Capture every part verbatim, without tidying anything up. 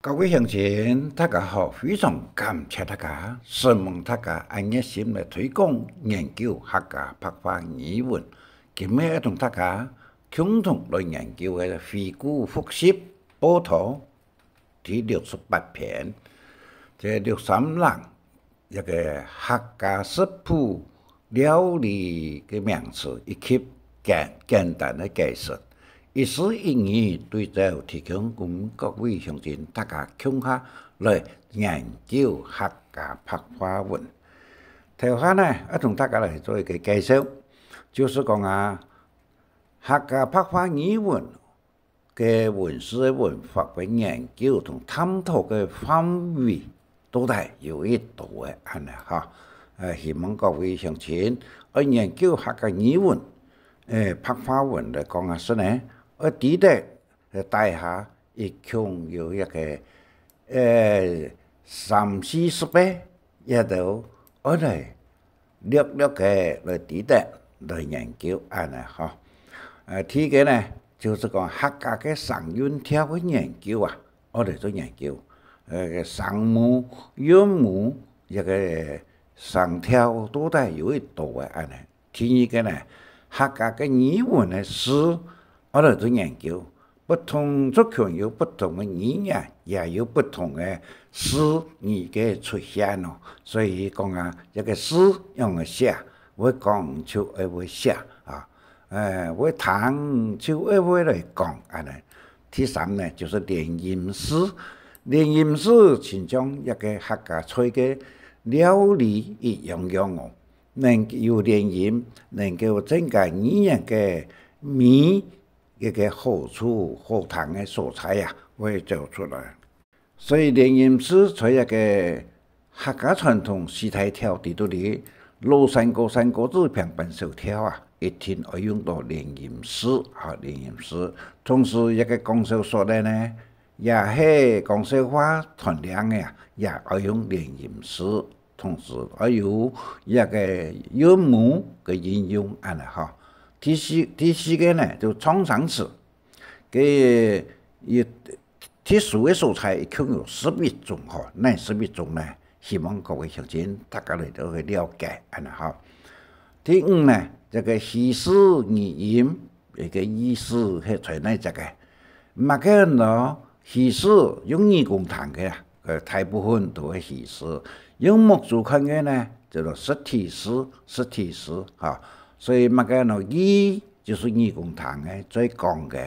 各位鄉親，大家好，非常感謝大家，承蒙大家恁熱心來推廣研究客家白話語文。今日愛同大家共同來研究个回顧複習報導第六十八篇，這六三零 一个客家食譜料理个名詞以及簡簡單个解釋，一字一語對照提供分各位鄉親大家共下來研究客家白話文。頭下呢，愛同大家來做一个介紹，就係講啊，客家白話語文 个文字个文法个研究同探討个範圍到底有幾多个恁呢哈。呃，希望各位鄉親愛研究客家語文，呃，白話文來講啊，係呢，愛知得，呃，底下一共有一个，呃，三四十个，也都愛來 略略个來知得來研究恁呢吼。呃，第一个呢，就係講客家个聲韻調个研究啊，愛來做研究。呃，聲母、韻母，這个聲調到底有幾多个恁呢。第二个呢，客家个語文个字，愛來做研究。 不同族群有不同个語言，也有不同个字義个出現哦。所以講啊，一个字仰仔寫，會講就愛會寫啊，呃，會聽就愛會來講恁呢。第三呢，就係連音字。連音字親像一个客家菜个料理一樣樣哦，能有連音，能夠增加語言个美 一个好處、好聽个所在啊，會走出來。所以連音字在一个客家傳統四大調裡肚裡，老山歌、山歌子、平板手調啊，一定愛用到連音字啊，連音字。同時，一个講笑說个呢，也係講笑話、斷令个啊，也愛用連音字。 同時愛有一个韻母个應用恁呢吼。第四，第四个呢，就創聲詞。个一，特殊个所在一共有十一種吼，哪十一種呢？希望各位鄉親大家來做个了解恁呢吼。第五呢，這个虛字語音，一个意思係在哪隻个？麼个呢？ 虛字用耳公聽个啊，呃，大部分都係虛字。用目珠看个呢，叫做實體字，實體字，哈。所以麼个呢？意就係耳公聽个，嘴講个。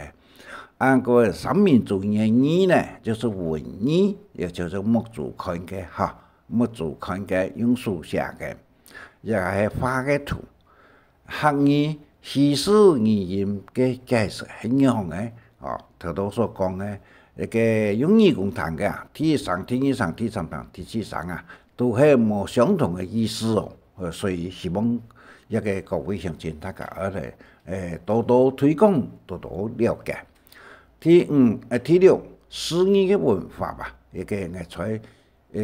啊，該三民主義个義呢，就係文義，也就係目珠看个，哈，目珠看个，用手寫个，也係畫个圖。 客語虛字語音个解釋係仰仔？哦，頭頭所講个，一个用耳公聽个啊，第一聲、第二聲、第三聲、第四聲啊，都係無相同个意思哦。呃，所以希望這个各位鄉親大家愛來，誒，多多推廣，多多了解。第五，呃，第六，字義个文法啊，一个𠊎在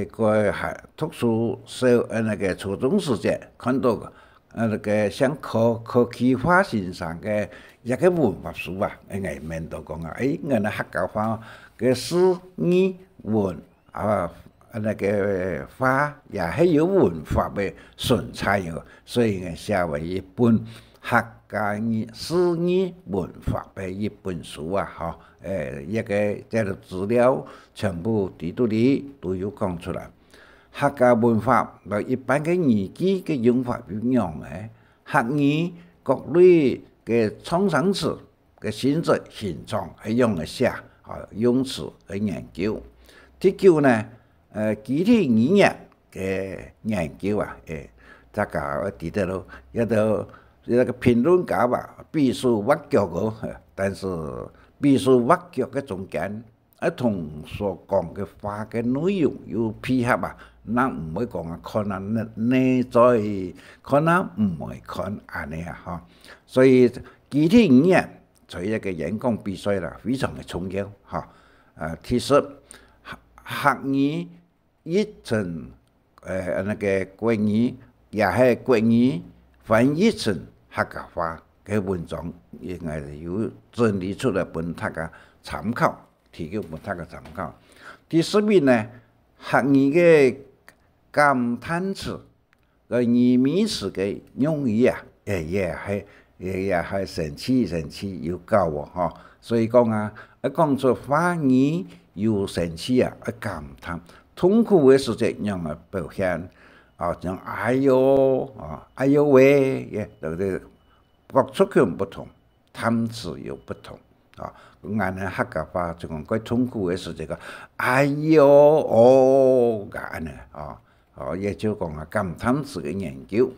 誒，該還讀書小，呃，該个初中時節，看到，呃，該个像柯，柯啟華先生个一个文法書啊，誒，𠊎愐到講啊，誒，𠊎等客家話个字義文啊，呃，該个話也係有文法个存在哦，所以𠊎寫為一本客家語字義文法个一本書啊，吼。 誒，這个，這个資料全部在肚裡都有講出來。客家文法摎一般个語句个用法有仰仔，客語各類个創聲詞个性質、形狀係仰仔寫，啊，用詞个研究。第九呢，呃，肢體語言 个研究啊，誒，大家愛知得咯，這兜，這个評論家吧，比手畫腳哦，但是比手畫腳个中間，啊，同所講个話个內容有配合啊，那毋會講啊，看啊，內，內在看啊，毋會看恁呢啊，吼。所以肢體語言在這个演講比賽啦，非常个重要，吼。啊，其實，客，客語 譯成，呃，那个國語，也係國語翻譯成客家話个文章，應該有整理出來分大家參考，提供分大家參考。第十一呢，客語个感嘆詞，个語尾詞个用語啊，也，也係，也，也係神奇，神奇有夠哦，吼。所以講啊，愛講出話語有神奇啊，愛感嘆。痛苦个時節仰般表現？啊，像哎喲，啊，哎喲喂，也，對不對？各族群不同， 嘆詞有不同。啊，𠊎等客家話就講，較痛苦个時節講，哎喲，哦，恁呢，啊，哦，也就講啊，感嘆詞个研究。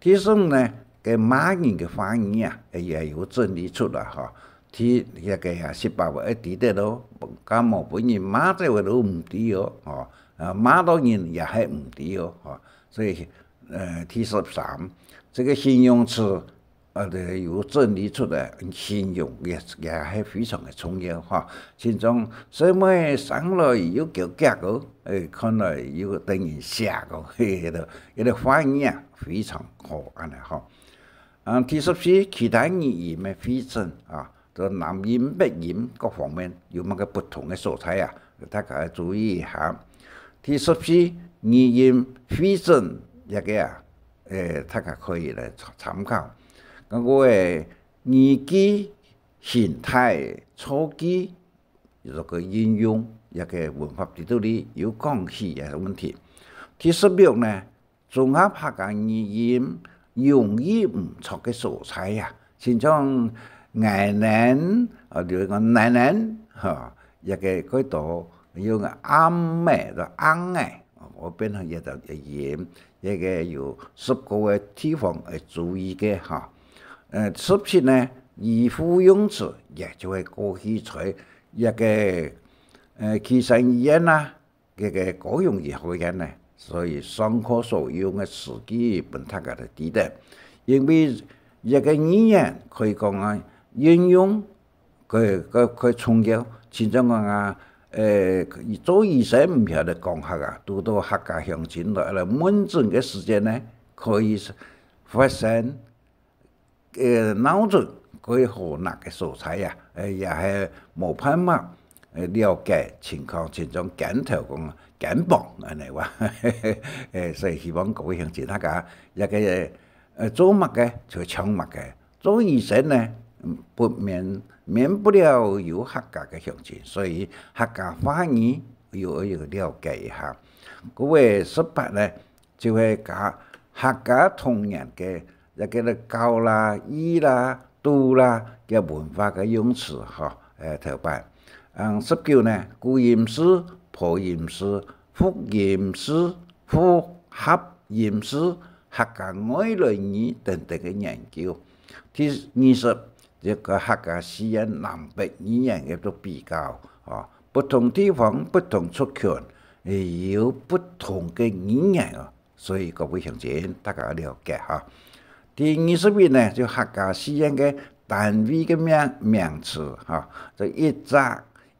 第十五呢，个罵人个話語啊，也有整理出來，吼。第，該个啊，十八位愛知得咯，敢無分人罵走个都毋知哦，吼。啊，罵到人也係毋知哦，吼。所以，呃，第十三，這个形容詞 啊，對，有整理出來，形容也，也係非常个重要哈。親像細妹生來有夠遽哦，誒，看來有得人惜哦，嘿，迄个，迄个話語啊，非常好，恁呢哈。啊，第十四，其他語言个彙整啊，就南音、北音各方面有麼个不同个所在啊，大家注意一下。第十四，語言彙整這个啊， 誒，大家可以來參，參考。該个語句、形態、造句，有个應用，這个文法裡肚裡有講起个問題。第十六呢，綜合客家語音容易毋著个所在啊，親像𠊎等，啊，比如講𠊎等，吼，這个較多用个暗个，就硬个，哦，變成一个音。 這个有十個个地方愛注意个哈。呃，十七呢，語輔用詞，也就係過去在這个，呃，旗山語言啊，這个高雄語學院呢，所以上課所用个詞句分大家來知得。因為這个語言可以講啊，應用 較，較，較重要。親像講啊，誒，做醫生毋曉得講客啊，堵到客家鄉親來，來問診个時節呢，可以發現，誒，鬧鐘較好拿个所在啊，誒，也係無辦法，誒，了解情況，親像肩頭講啊，肩膀恁呢哇。誒，所以希望各位鄉親大家，這个，呃，做麼个就唱麼个， 做醫生呢，嗯，不免，免不了有客家个鄉親，所以客家話語又愛有了解一下。該个十八呢，就係客，客家童言个，這个咧教啦、義啦、堵啦，个文化个用詞吼，誒，頭擺。嗯，十九呢，古音字、破音字、複音字、複合音字、 客家外來語等等个研究。第二十，這个客家四縣南北語言个做比較，哦，不同地方、不同族群，誒，有不同个語言哦，所以各位鄉親，大家了解哈。第二十一呢，就客家四縣个單位个名，名詞哈，就一隻、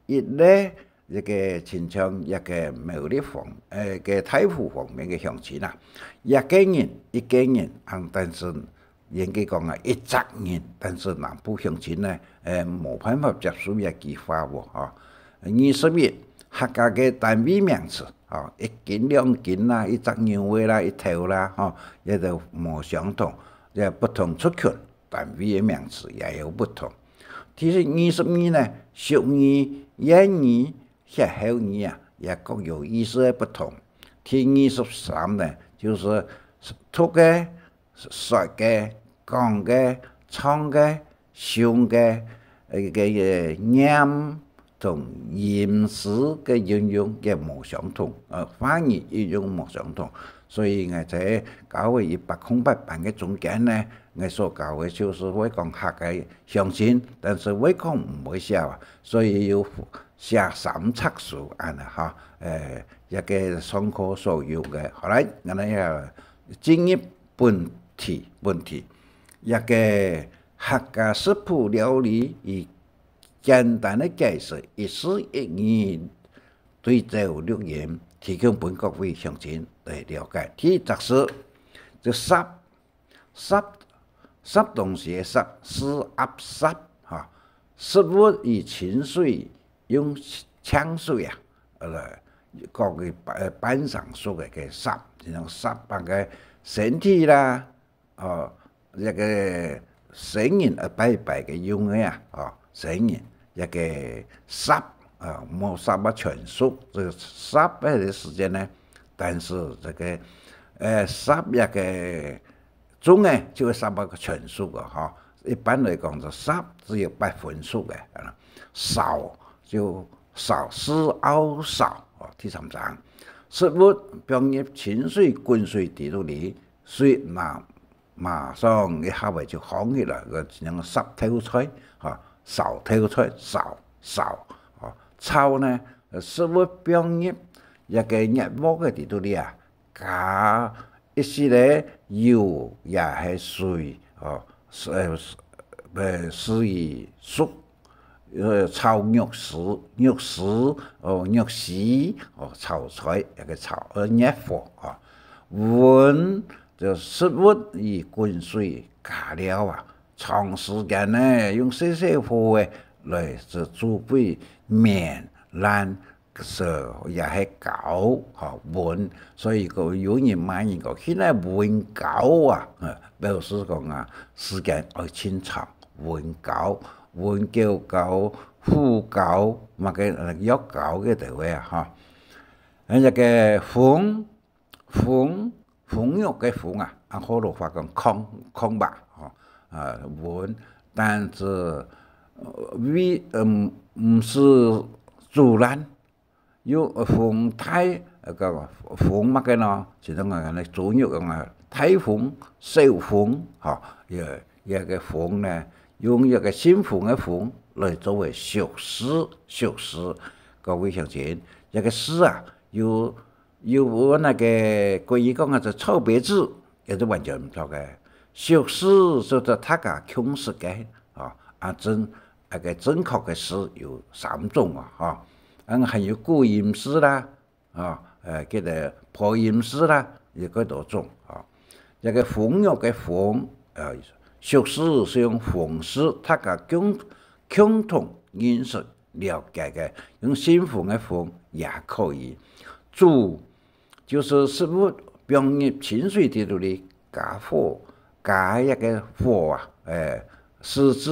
一个， 這个親像這个苗栗方，誒，个大湖方面个鄉親啊，一个人，一个人，啊，但是應該講啊，一隻人，但是南部鄉親呢，誒，無辦法接受這句話哦，吼。二十一，客家个單位名詞，吼，一斤、兩斤啦，一隻牛仔啦，一頭啦，吼，這都無相同，這不同族群，單位个名詞也有不同。第二十二呢，俗語、諺語、 歇後語啊，也各有意思个不同。第二十三呢，就係讀个、說个、講个、唱个、唱个，呃，个，个念同音字个運用也無相同，呃，話語運用無相同。所以𠊎在教會一百空八班个中間呢，𠊎所教个就係會講客个鄉親，但是會講毋會寫啊，所以有 寫三冊書恁呢哈，誒，這个上課所用个。好來，𠊎等也進入本題，本題。這个客家食譜料理，以簡單个解釋，一字一語對照錄音，提供分各位鄉親來了解。第一隻字，就煠， 煠，煠東西个煠，s、ap、煠，哈。食物與清水用淨水啊，呃，講个半，呃，半生熟个个煠，就像煠啊个身體啦，哦，這个神人愛拜拜个用个啊，哦，神人，這个煠，啊，無煠啊全熟，這个煠个時間呢，但是這个，呃，煠這个 種个就會煠到全熟个吼。一般來講，就煠只有八分熟个，啊，燒就燒，係拗燒，哦，第三章。食物放入清水滾水底肚裡，水馬，馬上一下仔就烘起來，个像煠豆菜，吼，燒豆菜，燒，燒，哦，炒呢，食物放入一个熱鑊个底肚裡啊， 加一息仔油也係水，哦，係，呃，係以熟，呃，炒肉絲，肉絲，哦，肉絲，哦，炒菜，這个炒，呃，熱火，哦。搵就食物與滾水加料啊，長時間呢，用細細火仔來煮，煮到綿爛， 燒也係攪，吼，搵。所以講有人罵人講，去哪搵攪啊，呃，表示講啊，時間愛盡長，搵攪，搵狗攪、虎攪，麼个，呃，藥攪个地位啊，吼。呃，這个封，封，封肉个封啊，啊，學老話講炕，炕肉，吼，啊，搵，但是，呃，為，嗯，毋使煮爛， 有，呃，封大，呃，个封麼个呢？就像講个豬肉啊，大封、小封，吼，也，也个封呢，用一个信封个封來做為熟食，熟食。各位鄉親，這个食啊，有，有分該个國語講个係臭別字，也係完全毋著个。熟食就係大家共食个，啊，啊，正 啊，个正確个食有三種啊，吼。啊，還有古音食啦，啊，呃，這个破音食啦，有幾多種啊。這个封肉个封，呃，熟食係用封食，大家共，共同認識、了解个，用信封个封也可以。煮 就係食物放入清水底肚裡加火，加一个火啊，欸，使之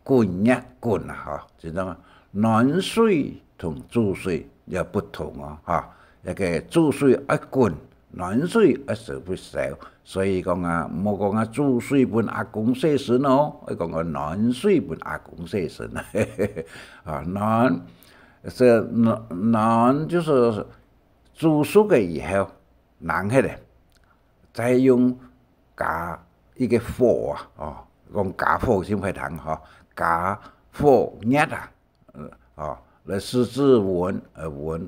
滾熱滾啊，吼，就係講暖水同煮水也不同哦，吼，這个煮水愛滾，暖水愛燒不燒，所以講啊，莫講啊煮水分阿公洗身哦，愛講个暖水分阿公洗身，啊，暖，係暖，暖就係 煮熟个以後，冷忒咧，再用加一个火啊，哦，講加火先會冷吼，加火熱啊，呃，哦，來使之溫，呃，溫，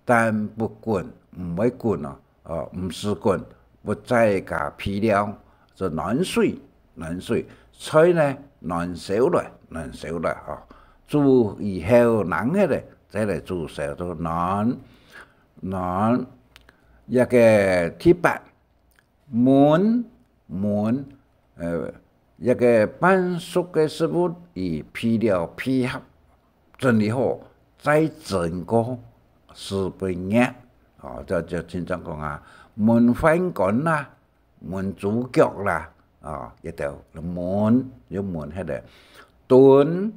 但不滾，毋會滾哦，哦，毋使滾，不再加肥料，就暖水，暖水，菜呢，暖燒來，暖燒來，吼。煮以後冷忒咧，再來煮燒到暖， 暖，這个第八，燜，燜，呃，這个半熟个食物與配料配合，整理好，再蒸過，使分熱。哦，這就親像講啊，燜飯乾啦， 燜豬腳啦，啊，這兜燜，就燜忒咧。燉，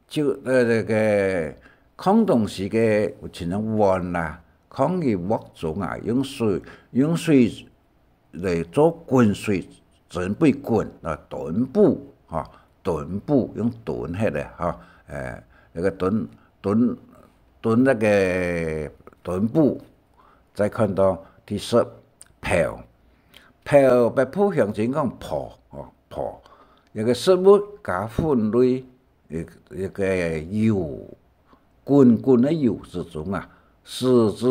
就，呃，這个囥東西个，有親像碗啦，囥於鑊中啊，用水，用水來做滾水，蒸分滾，啊，燉補，吼，燉補，用燉忒咧，吼，欸，這个燉，燉，燉這个燉補。 再看到第十，泡。泡，北部鄉親講泡，哦，泡。這个食物加粉類，一，一个油，滾滾个油之中啊，使之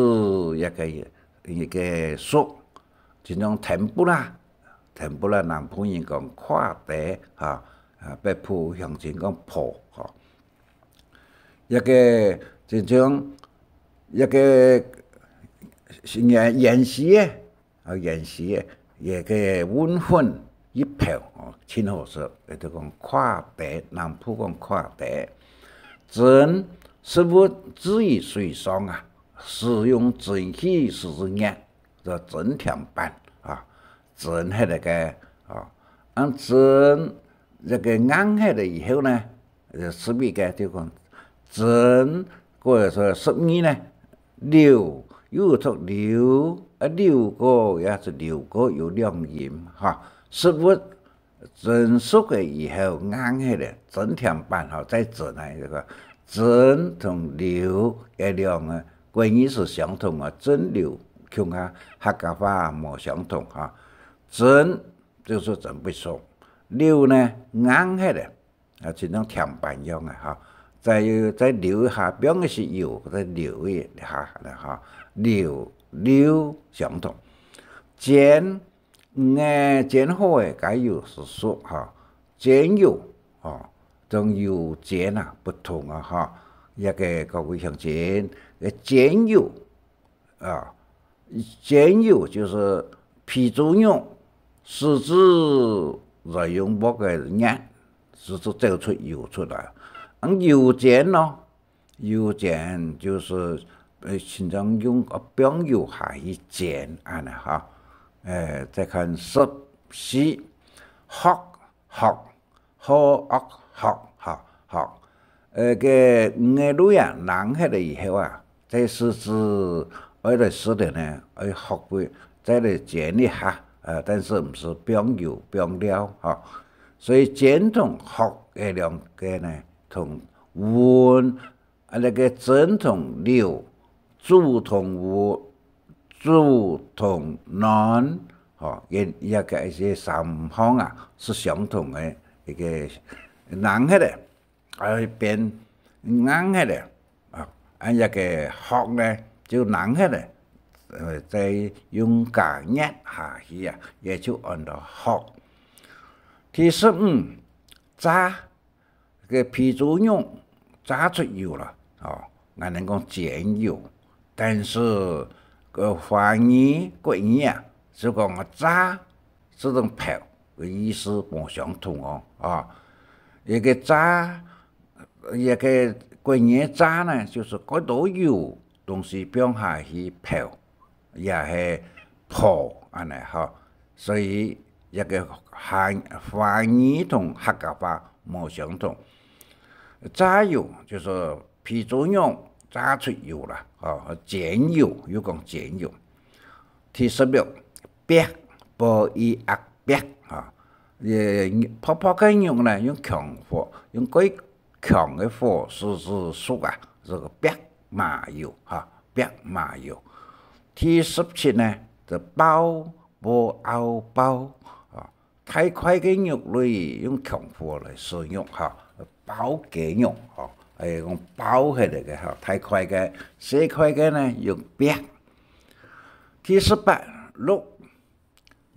一个，一个熟，就像天婦羅，天婦羅南部人講胯底，哈，啊，北部鄉親講泡，吼。 這个就像這个芫，芫荽个，啊，芫荽个，這个搵粉一泡，哦，盡好食，也就講胯底，南部講胯底。蒸，食物置於水上啊，使用蒸汽使之熱，就蒸添粄啊，蒸起來个啊，恁蒸這个硬起來以後呢，呃，十一个就講蒸，或者說十二呢，餾，又有讀餾，啊，餾過也係餾過，有兩音哈。食物 蒸熟个以後硬起來，蒸添粄吼，再蒸啊，這个蒸同餾這兩个國語係相同个，蒸餾共下客家話無相同哈。蒸就係蒸不熟，餾呢硬起來，啊，親像添粄樣个哈。再再餾一下，放一息油，再餾一下哈，餾餾相同。煎 魚仔煎好个，該油係熟哈，煎油吼，同油煎啊不同啊哈。這个各位鄉親，該煎油啊，煎油就係肥豬肉，使之來用鑊个熱，使之走出油出來。嗯，油煎咯， 油煎就係，呃，親像用，呃，放油下去煎恁呢哈。呃，再看十四，殼，殼，殼，殼，殼，殼。呃，該魚仔餒啊，冷忒了以後啊，再使之愛來食个呢，愛殼尾再來煎一下，呃，但是毋係放油放料哈。所以煎同殼這兩个呢，同溫 啊，這个蒸同餾，煮同溫，煮同暖，吼，也也个一些三項啊，係相同个一个冷忒了，啊，變硬忒了，啊，啊，這个殼呢，就冷忒了，呃，再用加熱下去啊，也就安到殼。第十五，炸， 个肥豬肉炸出油了，哦，𠊎等講煎油，但是个華語、國語啊，就講个炸，係同烰个意思無相同哦，啊，一个炸，一个國語个炸呢，就係蓋多油，東西放下去烰。 也係烰恁呢吼。所以這个華，華語同客家話無相同。炸油就係肥豬肉炸出油啦，吼，煎油，又講煎油。第十六，煏，b、i、ak，煏，吼。呃，薄薄个肉呢，用強火，用蓋 強个火使之熟啊，這个煏麻油哈，煏麻油。第十七呢，就爆，b、ao，爆啊，大塊个肉類用強火來使用哈，爆雞肉哈，哎，講爆起來个哈，大塊个，細塊个呢用煏。第十八，淥，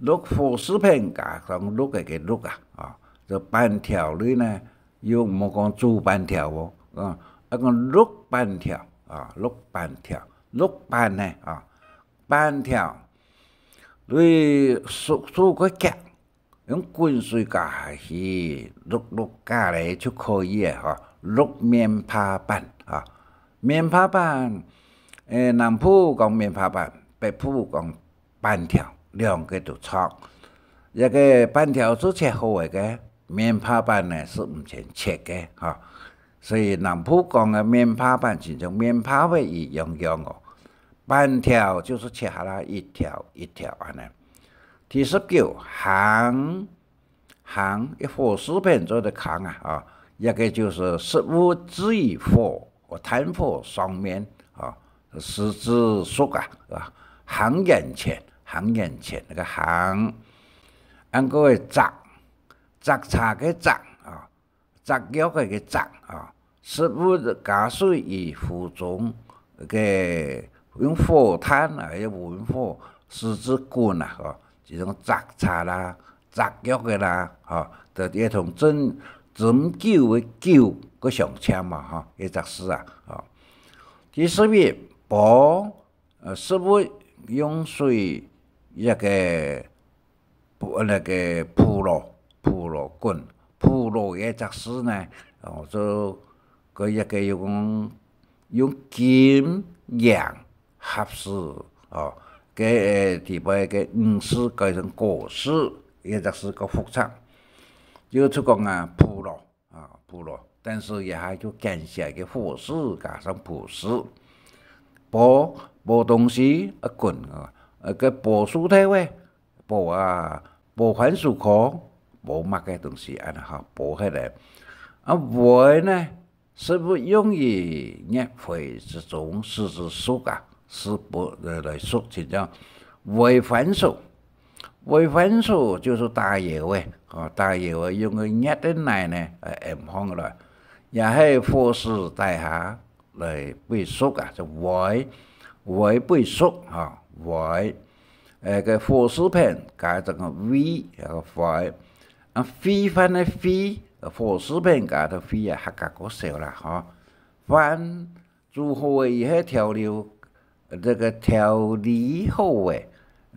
淥，火字邊加上淥个个淥啊，啊，這粄條類呢，又莫講煮粄條哦，啊，愛講淥粄條啊，淥粄條，淥粄呢啊，粄條類煮，煮个遽，用滾水加下去，淥淥加咧就可以了哈。淥面帕粄啊，面帕粄，誒，南部講面帕粄，北部講 粄條，兩个都著。這个粄條係切好个，个面帕粄呢係毋曾切个哈。所以南部講个面帕粄，親像面帕个一樣樣哦。粄條就係切下來一條一條恁呢。第十九，炁， 炁，一火字邊做个炁啊，啊，這个就係食物置於火，炭火上面啊，使之熟啊，啊，炁圓錢，炁圓錢，該个炁。恁个个矺，矺車个矺啊，矺藥个个矺啊， 食物加水於壺中，个用火炭啊，用文火使之滾啊，吼，這種矺柴啦、矺藥个啦，吼，就這種針，針灸个灸个相像嘛，吼，一隻字啊，吼。第十一，煲，呃，食物用水，這个 不，該个烳落，烳落滾，烳落个隻字呢，哦，就，个一个又講，用金、銀合字，哦，个，呃，底背个五字改成果字，這隻字較複雜，就出講啊，普羅，啊，普羅，但是也還有簡寫个火字加上普字。簸，簸東西，啊，滾，啊，呃，个簸樹頭誒，簸啊，簸番薯稞，簸麼个東西，恁樣吼，簸起來。啊，圍呢， 食物用於月輝之中，使之熟啊，使簸，呃，來熟，就叫圍番薯。圍番薯就係打窯誒，哦，打窯誒用个熱个泥呢，呃，揜放來，也係火勢底下來煨熟啊，就圍，圍煨熟，吼，圍。呃，个火字邊加一個圍，一個圍。 啊，煨飯个煨，火字邊加个煨啊，客家較少啦，吼。飯煮好个以後調料，這個調理好个，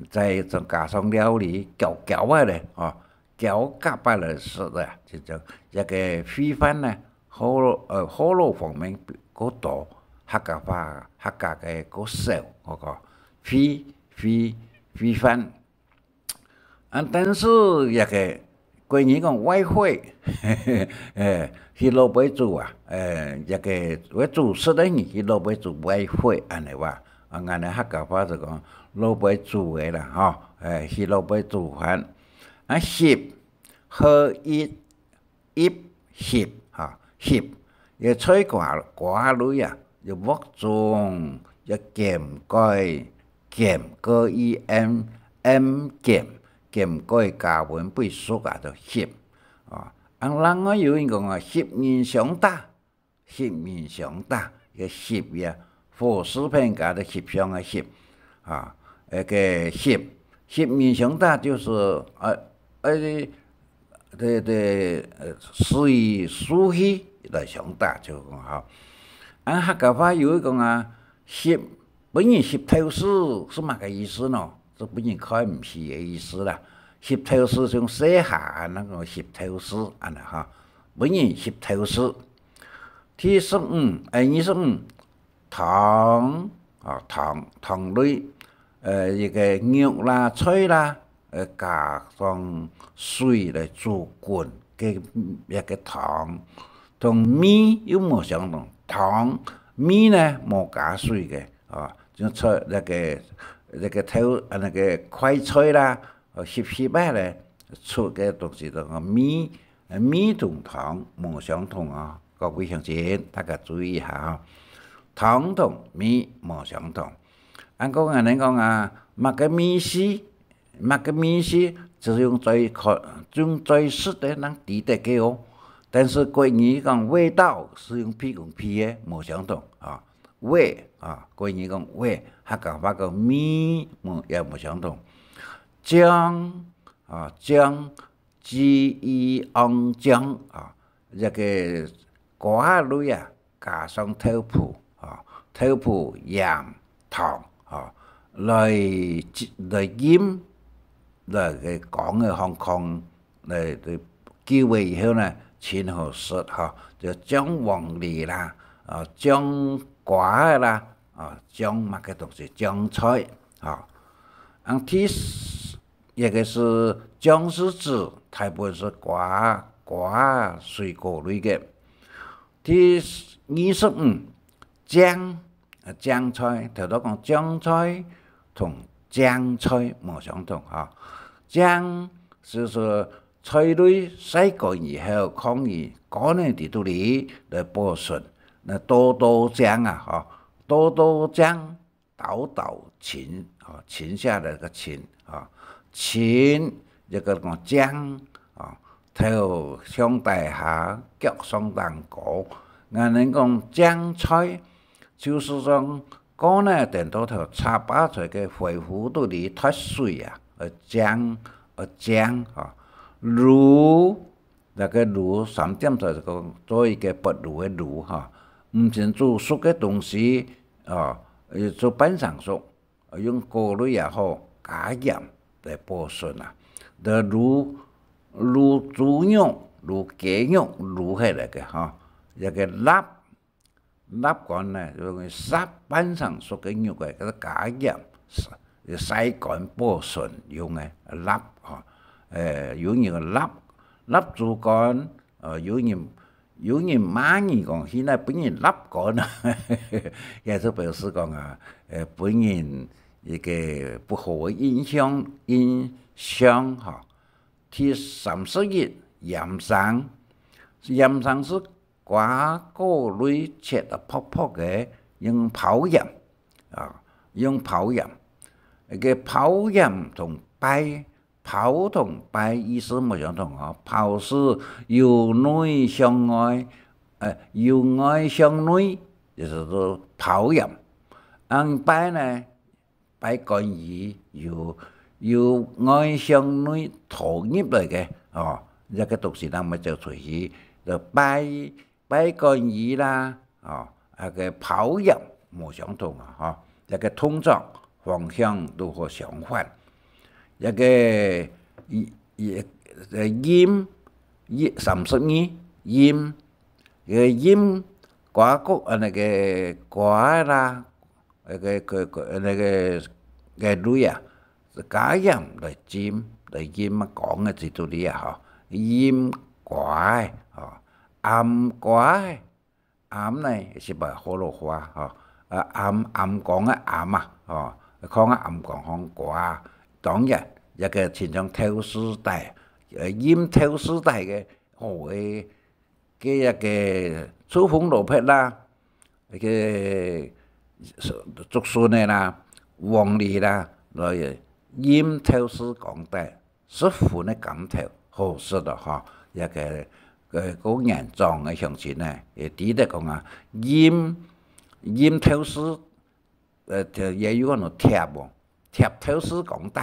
再加上料理，攪攪啊咧，吼，攪攪啊來食啊，就叫一個煨飯呢，河洛，呃，河洛方面較多，客家話，客家个較少，我講，煨，煨，煨飯。 啊，但是這個國語講外燴，欸，去路背煮啊，欸，這個會煮食个人去路背煮外燴，恁樣話。啊，𠊎等客家話就講路背煮个啦，吼，欸，去路背煮飯。啊，翕，h i 一翕，哈，翕，這菜瓜，瓜類啊，這鑊中，這兼蓋，兼，g i m，m兼，兼蓋加溫煨熟啊，就翕。啊，啊，另外有人講啊，翕人相打，翕人相打，這翕呀，火字邊加个翕相个翕，啊，該个翕，翕人相打就係，呃，呃， 對，對，呃，使用武器來相打，就講吼。啊，客家話有一講啊，翕，分人翕透視，係麼个意思呢？係分人看毋起个意思啦。翕透視像細下恁樣講翕透視，恁樣吼，分人翕透視。第十五，欸，二十五， 湯，啊，湯，湯類，呃，一個肉啦、菜啦，呃，加上水來煮滾，該一個湯，同米又無相同。湯，米呢，無加水个，啊，就菜，該個，該個豆，啊，該個快菜啦，呃，翕翕仔咧，出个東西就講米，呃，米同湯無相同啊。 各位鄉親，大家注意一下吼，湯同米無相同。恁講𠊎等講啊，麼个味緒，麼个味緒，就用嘴可，用嘴舌个人知得个哦。但是國語講味道，係用鼻講鼻个，無相同啊。味啊，國語講味，客家話講味，無，也無相同。醬啊，醬， G I ang醬啊，這個瓜類啊，加上豆腐啊，豆腐、鹽、糖啊，來，來浸，來个光个烘烘，來，來久了以後呢，盡好食哈，就醬黃梨啦，啊，醬瓜啦，啊，醬麼个東西，醬菜啊。啊，第四， 這個係醬係指，大部分係瓜，瓜、水果類个。第二十五，醬，啊，醬菜，頭頭講醬菜同醬菜無相同哈。醬就係菜類曬乾以後，囥於乾个底肚裡來保存，該刀刀醬啊，吼，刀刀醬， 刀刀青，吼，青下來个青，吼，青，這個講醬，吼，頭向底下，腳上頂高。𠊎等講醬菜，就係講乾个等到頭插把在个灰壺肚裡脫水啊，呃，醬，呃，醬，吼。滷， 該個滷三點水就講做一個發滷个滷哈，毋曾煮熟个東西，哦，呃，做半生熟，用果類也好，加鹽來保存啊。就滷，滷豬肉、滷雞肉，滷起來个哈，這個臘，蠟乾呢，用煠半生熟个肉个，該个加鹽，曬乾保存用个蠟吼。誒，有人蠟，蠟豬肝，呃，有人，有人罵你講，現在分人蠟乾啊，也就表示講啊，呃，分人一个不好个印象，印象吼。第三十一，芫荽，芫荽係 瓜果類切到薄薄个，用泡鹽，啊，用泡鹽。該个泡鹽同粄，泡同粄意思無相同哦。泡係由內向外，呃，由外向內，就是說泡鹽。恁粄呢， 粄乾魚，由，由外向內拖入來个，哦，這个東西人愛走出去，就粄，粄乾魚啦，哦，該个泡鹽無相同啊，吼，這个動作方向都好相反。這个，一，一，呃，芫，一，三十二，芫，該个芫，瓜果，呃，該个瓜啦， 該个，該个，該个，該類啊，加鹽來浸，來浸啊，講个制度裡啊，吼，浸瓜仔，吼，醃瓜仔，醃呢，係把河洛話，吼，啊，醃，醃缸个醃啊，吼，講啊，醃缸放瓜啊。當然，這个親像豆豉底，呃，浸豆豉底个，哦，誒， 个一个臭紅蘿蔔啦，个竹筍仔啦，黃梨啦，來浸豆豉缸底，十分个甘甜，好食咯吼。一个，个，个年長个鄉親呢，也知得講啊，浸，浸豆豉 呃，也有安到疊哦，疊豆豉缸底，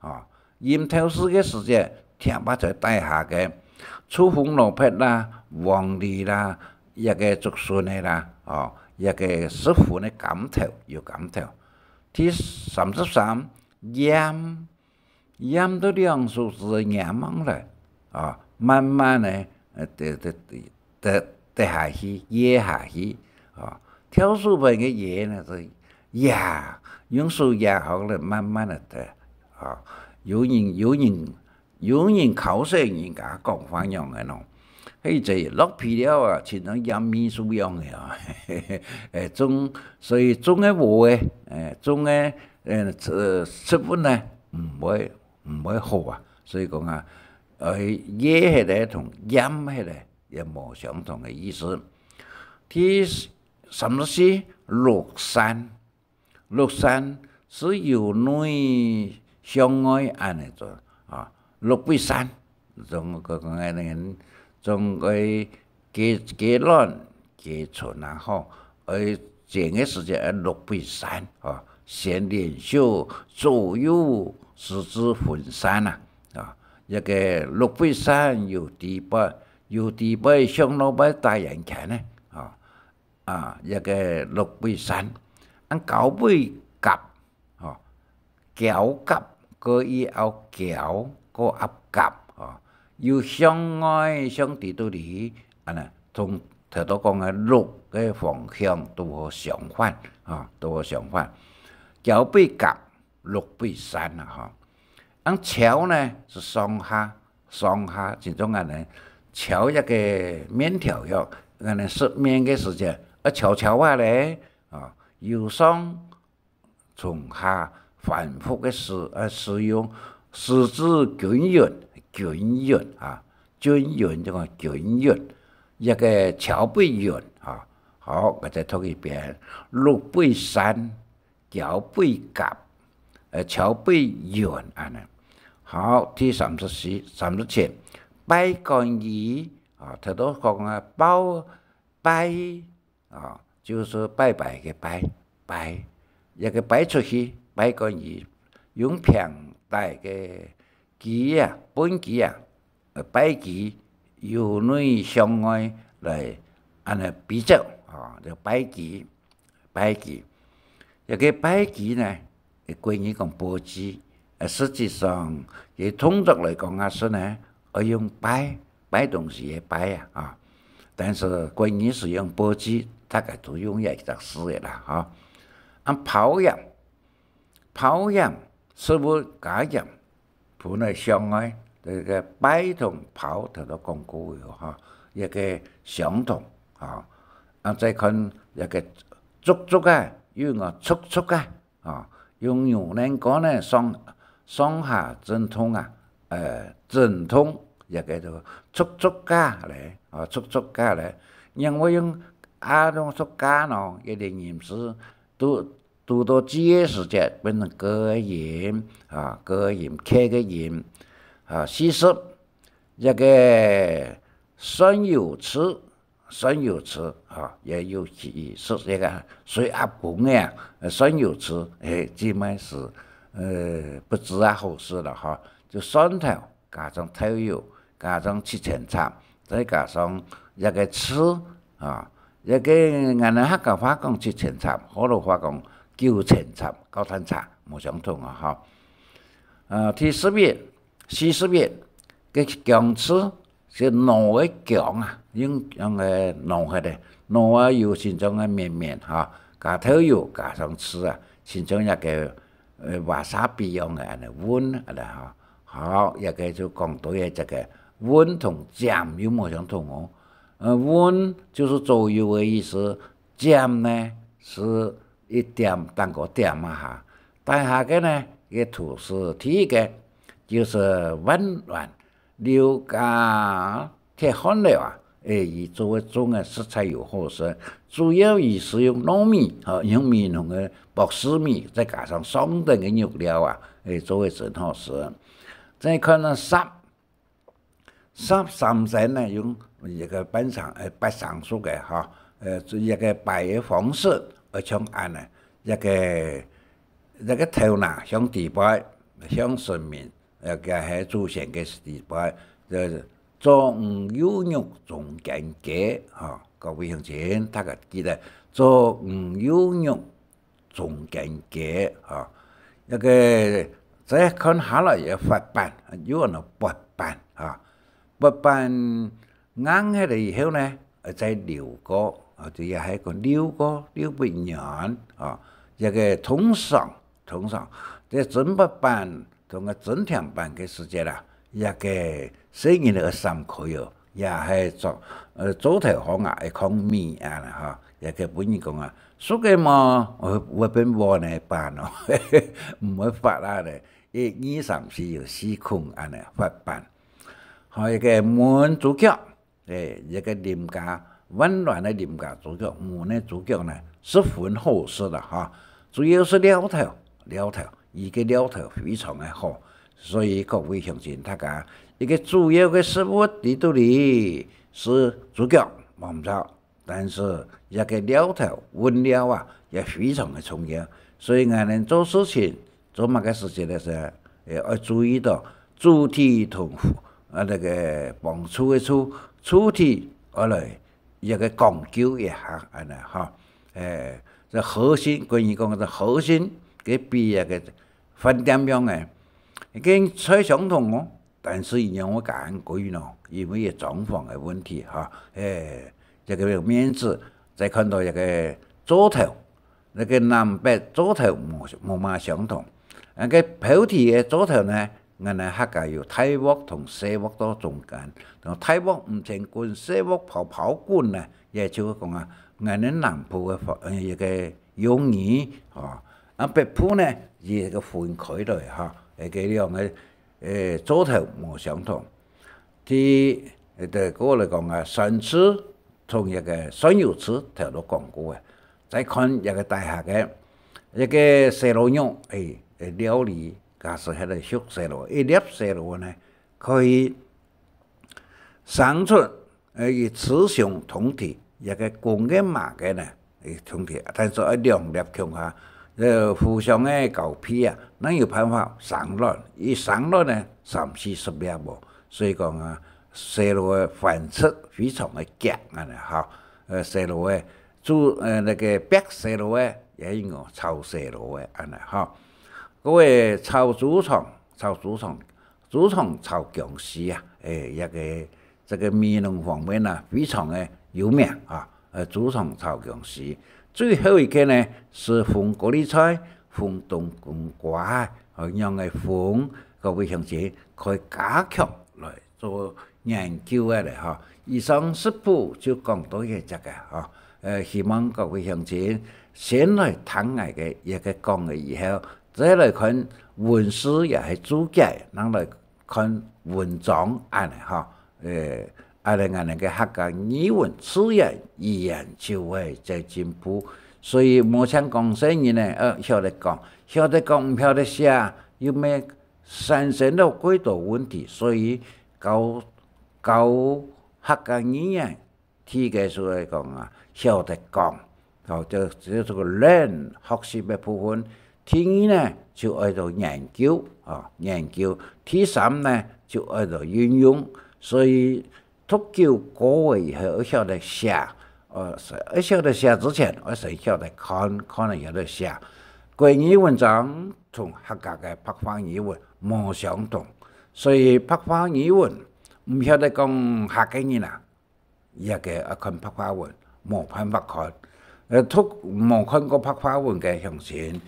哦，浸豆豉个時節，疊啊在底下个，臭紅蘿蔔啦、黃梨啦、一个竹筍仔啦，哦，一个十分个甘甜，有甘甜。第三十三，鹽， 鹽到兩手指个黏吂來，啊，慢慢个，呃，跌，跌，跌，跌下去，噎下去，啊，挑手邊个噎呢，係噎，用手噎好了，慢慢个跌，啊，有人，有人，有人教示人家講法樣个咯。 係這落肥料啊，親像鹽味素樣个啊。誒，種，所以種个禾仔，誒，種个，誒，植，植物呢，毋會，毋會好啊。所以講啊，呃，噎忒个同鹽忒个也無相同个意思。第三十四，陸傘， 陸傘係由內向外恁呢做，啊，陸北傘，總个講个人，總个雞，雞卵、雞春啊，吼，愛剪个時節愛陸北傘，啊，先連續左右十指分散啊，啊，一个陸北傘有底背，有底背向落背打圓圈呢，啊， 啊，一个陸北傘，恁交配甲，吼，交甲，个以後交，个合甲，吼，有向外向底肚裡，恁呢，同頭到講个陸个方向都好相反，吼，都好相反。交配甲，陸北傘啊，吼。恁樵呢，係上下， 上下，親像恁呢，樵一个麵條樣，恁呢食麵个時節，愛樵樵啊咧，啊，由上從下反覆个使，呃，使用，使之均勻，均勻啊，均勻，就講均勻，一个樵配勻啊。好，𠊎再讀一遍，陸配山， 樵配甲，呃，樵配勻恁呢。好，第三十四、三十七，拜觀音，啊，頭頭講啊，拜，拜，啊，就係拜拜个拜，拜，一个拜出去，拜觀音，用平底个 佢啊，畚箕啊，呃，拜佢由內向外來恁呢比照，吼，就拜佢，拜佢。這个拜佢呢，國語講畚箕，呃，實際上，佢動作來講啊，係呢，愛用拜，拜東西个拜啊，啊。但是國語係用畚箕，大概都用這一隻字个啦，哈。啊，泡鹽，泡鹽，食物加鹽，本來相愛，這个拜同泡頭都講過个哈，一个相同哈。啊，再看一个竹竹啊，又講竹竹啊，啊，用牛奶膏呢上上下震動啊，呃，震动，一个就竹竹啊咧，啊，竹竹啊咧，因為用啊用竹啊喏，一个音字都 堵到G个時節，變成个个音，啊，个个音，K个音，啊，四十，這个酸油池，酸油池，啊，也有其意思，這个水鴨公个啊，酸油池，嘿，這麼係，呃，不止啊好食了哈，就蒜頭， 加上豆油，加上七層塔，再加上這个醋，啊，這个𠊎等客家話講七層塔，學老話講九層塔，九層塔，無相同啊，哈。呃，第十一、四十一，个薑醋，係糯个薑啊，用，用个糯个咧，糯啊有形狀个綿綿，哈，加豆油，加上醋啊，形狀一个，呃，瓦薩比樣个，恁呢，溫，恁呢，哈。 好，這个就講到這个溫同尖又無相同哦。呃，溫就係左右个意思，尖呢係一點，單个點啊哈。底下个呢，个圖示第一个，就係溫暖，六甲鐵漢樓啊，欸，佢做个種个實在有好食，主要佢係用糯米，吼，用美濃个博士米，再加上上等个肉料啊，欸，做个真好食。 再看呢，十，十三牲呢，用一个半生，呃，八生熟个哈，呃，一个擺个方式，呃，像恁呢，一个，一个頭那向底背，向神明，呃，个係祖先个底背，呃，左魚右肉中間个，哈，各位鄉親，大家記得，左魚右肉 中間个，吼。這个再看下來个發粄，又安到發粄，吼。發粄硬忒了以後呢，呃，再溜過，啊，這也係講溜過，溜不遠，啊。這个通常，通常，這蒸發粄 同个蒸甜粄个時節啊，這个細人仔个衫褲哦，也係做，呃，做頭項啊，會囥米恁呢吼，這个分人講啊，熟个無，會，會變黃个粄哦，毋會發啊咧，一、二、三、四有四孔恁呢，發粄。吼，這个燜豬腳， 欸，這个林家，溫暖个林家豬腳，燜个豬腳呢，十分好食啦，哈。主要係料頭，料頭，佢个料頭非常个好，所以各位鄉親大家，一个主要个食物在肚裡係豬腳，無毋著，但是這个料頭，燜料啊，也非常个重要。所以𠊎等做事情， 做麼个事情个時候，欸，愛注意到主體同，啊，該个幫助个主，主體愛來一个講究一下，恁呢吼。欸，這核心，關於講个核心，佢比該个飯店樣个，佢菜相同哦，但是佢仰會恁貴呢？因為佢裝潢个問題吼。欸，這个面子，再看到一个灶頭， 該个南北灶頭無，無麼相同。啊，該標題个灶頭呢，𠊎等客家有大鑊同細鑊到中間，然後大鑊毋曾滾，細鑊泡泡滾呢，也就係講啊，𠊎等南部个方，呃，一个用語，吼。啊，北部呢，佢个分開來，吼，該个兩个，呃，灶頭無相同。第，呃，對，過來講啊，酸醋 同一个酸油醋頭都講過个。再看一个底下个，一个西螺肉，欸，欸，料理，假使係來畜西螺，一粒西螺呢，可以生出，欸，雌雄同體，一个公个嫲个呢，欸，同體，但是愛兩粒共下，呃，互相个交配啊，哪有辦法生卵？一生卵呢，三四十粒哦。所以講啊， 西螺个繁殖非常个遽，恁呢吼。呃，西螺个煮，呃，該个煏西螺个，也有炒西螺个，恁呢吼。該个炒豬腸，炒豬腸，豬腸炒薑絲啊，欸，這个，這个美濃方面啊，非常个有名啊。呃，豬腸炒薑絲。最後一個呢，係紅高麗菜、紅冬瓜，呃，仰仔紅，各位鄉親可以加強來做研究个咧吼。以上食譜就講到這隻个吼，呃，希望各位鄉親先來聽𠊎个一個講个以後，再來看文字也係註解，正來看文章恁呢吼。呃，恁呢𠊎等个客家語文自然語言就會再進步。所以無像講細人呢，呃，曉得講，曉得講毋曉得寫，又會產生了幾多問題。所以教，教客家語言，第一個就係講啊，曉得講，吼，就，就係這個learn學習个部分。第二呢，就愛到研究，吼，研究。第三呢，就愛到運用。所以讀久過了以後，愛曉得寫，呃，係，愛曉得寫之前，愛先曉得看，看了曉得寫。國語文章同客家个白話語文無相同，所以白話語文毋曉得講客家人啊，這個愛看白話文，無辦法看。呃，讀，無看過白話文个鄉親，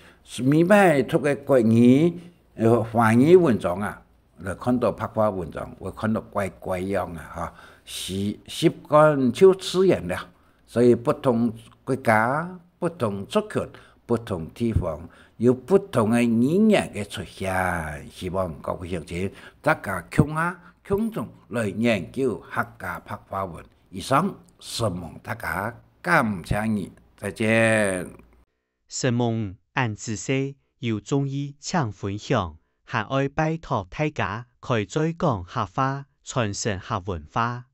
每擺讀个國語，呃，華語文章啊，來看到白話文章，會看到怪怪樣啊，吼，習，習慣就自然了。所以不同國家、不同族群、不同地方，有不同个語言个出現。希望各位鄉親，大家共下，共同來研究客家白話文。以上，承蒙大家，感謝你，再見。承蒙恁仔細，有中意請分享，還愛拜託大家開嘴講客話，傳承客文化。